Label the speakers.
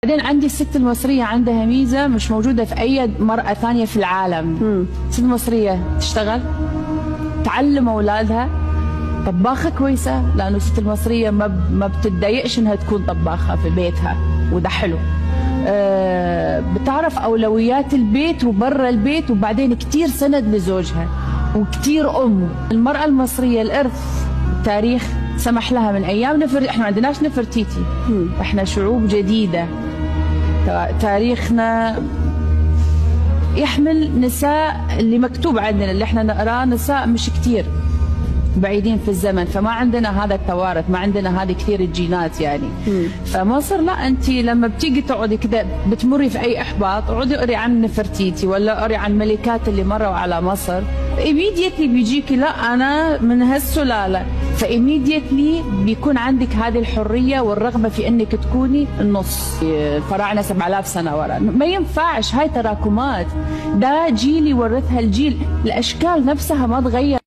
Speaker 1: بعدين عندي الست المصرية عندها ميزة مش موجودة في أي مرأة ثانية في العالم. الست المصرية تشتغل، تعلم أولادها، طباخة كويسة، لأنه الست المصرية ما بتتضايقش إنها تكون طباخة في بيتها، وده حلو. بتعرف أولويات البيت وبرا البيت، وبعدين كتير سند لزوجها وكتير أم. المرأة المصرية الإرث التاريخ سمح لها من أيام إحنا ما عندناش نفرتيتي، إحنا شعوب جديدة، تاريخنا يحمل نساء اللي مكتوب عندنا اللي إحنا نقراه نساء مش كتير بعيدين في الزمن، فما عندنا هذا التوارث، ما عندنا هذه كثير الجينات يعني. فمصر لا، انت لما بتيجي تقعدي كده بتمري في اي احباط، اقعدي اقري عن نفرتيتي ولا اقري عن ملكات اللي مروا على مصر، immediately بيجيكي لا انا من هالسلاله، ف immediately بيكون عندك هذه الحرية والرغبة في انك تكوني النص. الفراعنة 7000 سنة ورا، ما ينفعش، هاي تراكمات، ده جيل يورثها الجيل، الاشكال نفسها ما تغير.